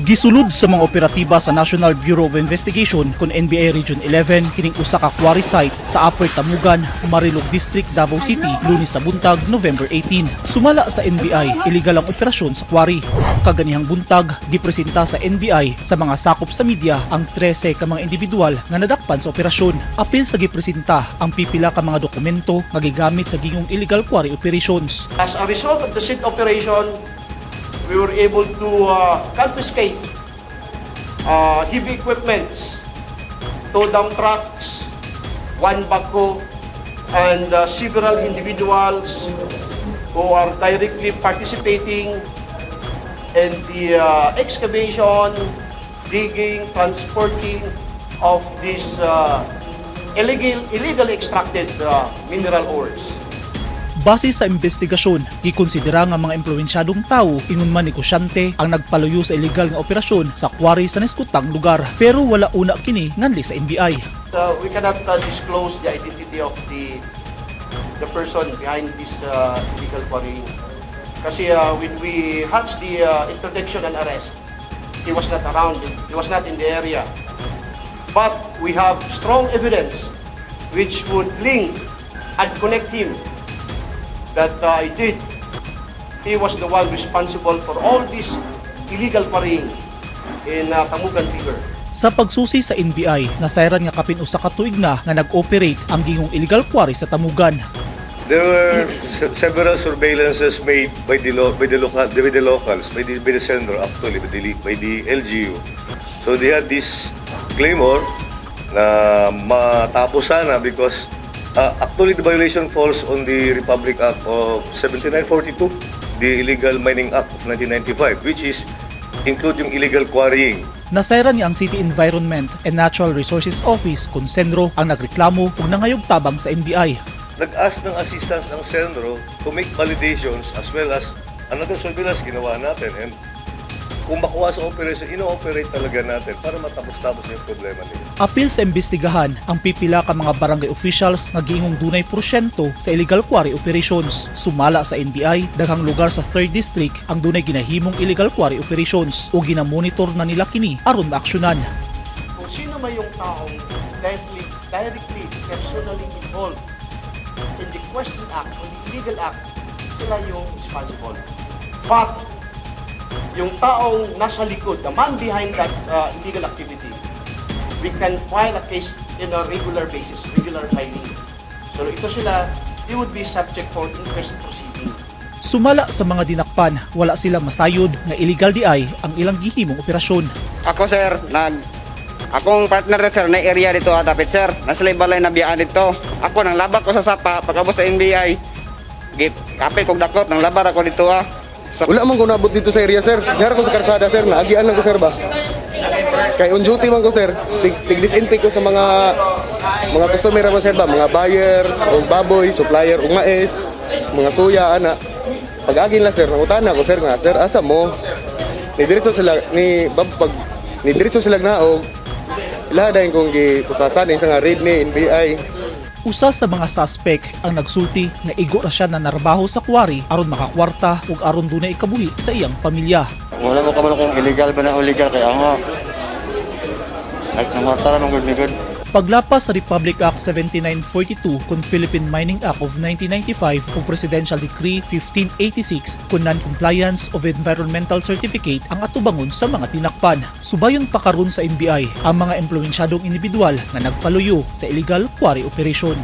Gisulod sa mga operatiba sa National Bureau of Investigation kon NBI Region 11 kining usa ka quarry site sa Upper Tamugan, Marilog District, Davao City, Lunes sa buntag, November 18. Sumala sa NBI, illegal ang operasyon sa quarry. Kaganihang buntag, gipresenta sa NBI sa mga sakop sa media ang 13 ka mga individual nga nadakpan sa operasyon. Apil sa gipresenta ang pipila ka mga dokumento nga gigamit sa gingong illegal quarry operations. As a result of the said operation, we were able to confiscate heavy equipments, two dump trucks, one backhoe, and several individuals who are directly participating in the excavation, digging, transporting of these illegally extracted mineral ores. Base sa investigasyon, gikonsidera nga mga impluwensyadong tao, ingon man negosyante, ang nagpaluyo sa illegal nga operasyon sa quarry sa naiskutang lugar. Pero wala una kini nganli sa NBI. We cannot disclose the identity of the person behind this illegal quarrying. Kasi when we hatched the interdiction and arrest, he was not around, he was not in the area. But we have strong evidence which would link and connect him that indeed he was the one responsible for all this illegal quarrying in Tamugan River. Sa pagsusi sa NBI, nasayran nga kapin usa ka tuig na nga nag-operate ang gingong illegal quarry sa Tamugan. There were several surveillances made by the lo- by the local by the locals, by the CENRO actually, by the LGU. So they had this clamour na matapos sana because actually the violation falls on the Republic Act of 7942, the Illegal Mining Act of 1995, which is include yung illegal quarrying. Nasayran nga ang City Environment and Natural Resources Office kon CENRO ang nagreklamo ug nangayog tabang sa NBI. Nag-ask ng assistance ang CENRO to make validations as well as another surveillance ginawa natin. And kung makuha sa operation, ino-operate talaga natin para matapos-tapos yung problema nila. Apil sa imbestigahan ang pipila ka mga barangay officials nga giingong dunay porsyento sa illegal quarry operations. Sumala sa NBI, daghang lugar sa 3rd District ang dunay ginahimong illegal quarry operations o ginamonitor na nila kini aron maaksyonan. Kung sino man yung taong directly, personally involved in the question act or the illegal act, sila yung responsible. But yung taong nasa likod, the man behind that illegal activity, we can file a case in a regular basis, regular filing. So ito sila, they would be subject for inquest proceeding. Sumala sa mga dinakpan, wala sila masayod nga illegal di ay ang ilang gihimong operasyon. Ako, sir, akong partner sir na area dito adapit, sir. Nasa balay na biyaan dito. Ako nang labak ko sa sapa pagabot sa NBI. Git kapit kog dakot nang labar ako dito ah. Sa Wala man ko nabot dito sa area, sir. Nara ko sa karsada, sir, naagian lang ko, sir, ba. Kay on duty man ko, sir. Tig disinfect ko sa mga customer mo, sir, ba, mga buyer, og baboy, supplier og mais, mga suya ana. Pag agin lang, sir, nangutana ko, sir, nga, "Sir, asa mo?" Ni diretso sila ni bab pag ni diretso sila na og ilaha dayon kong gi pusasan sa nga raid ni NBI. Usa sa mga suspect ang nagsulti nga igo ra siya na narbaho sa quarry aron makakwarta ug aron dunay ikabuhi sa iyang pamilya. Wala mo kabalo kung illegal ba na o legal kay ako. Ay nangwarta ra man gud ni gud. Paglapas sa Republic Act 7942 kon Philippine Mining Act of 1995 ug Presidential Decree 1586 kon non-compliance of environmental certificate ang atubangon sa mga tinakpan. Subayon pa karon sa NBI ang mga impluwensyadong individual nga nagpaluyo sa illegal quarry operation.